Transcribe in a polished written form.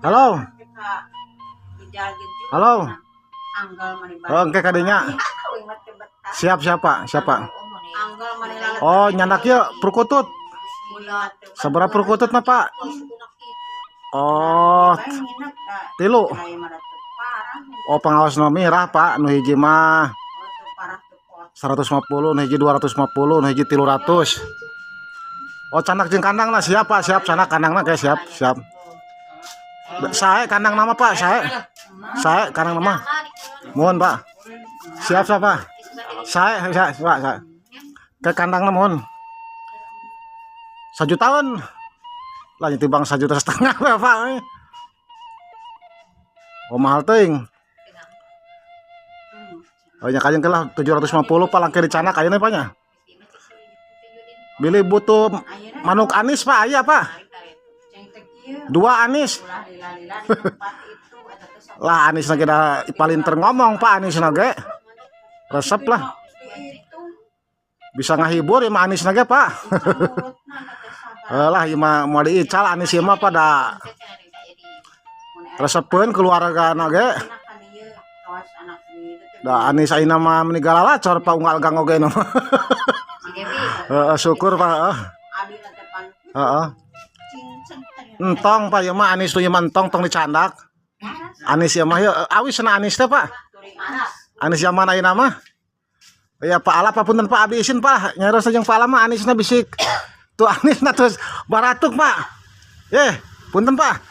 Halo. Halo. Oh, engke kadinya. Siap, siapa? Siapa? Oh, nyandak ieu perkutut. Sabaraha perkutut na, Pak? Oh, tilu. Oh, pengawas nu mirah, Pak. Nu hiji mah 150, nu hiji 250, nu hiji 300. Oh, candak jeung kandang lah, siap, Pak, siap, candak kandangna kayak siap, siap. Sae kandang nama, Pak, sae. Sae kandang nama. Mohon, Pak. Siap, siap, Pak. Sae, sae, Pak, sae. Ke kandangna mohon. Sajutaan. Lah, tibang 1,5 juta, Pak. Oh, mahal teuing. Oh, nya kajeng lah 750, Pak, langke dicandak ayeuna, Pak, nya. Bilih butuh manuk anis, Pak, aya, Pak. Dua anis. Lah, anis na kita paling ngomong, Pak, anis na ge. Resep lah. Bisa ngahibur ya mah anis na ge, Pak. Lah, ieu mah moal diical anis ieu mah pada resepeun keluarga na ge. Da anis ayeuna mah meni lalacor, Pak, unggal gang oge nu. Heeh, syukur, Pak, heeh. Heeh. Entong, Pak, ieu mah anis tuh, ieu mah entong, tong dicandak. Anis ieu mah ieu awis cenah anis teh, Pak. Anis zaman ayeuna mah. Ya, Pak Ala, Pak, punten, Pak, abdi isin, Pak. Nyaros jeung Pak Ala mah anisna bisik. Tuh anisna terus baratuk, Pak. Eh, punten, Pak.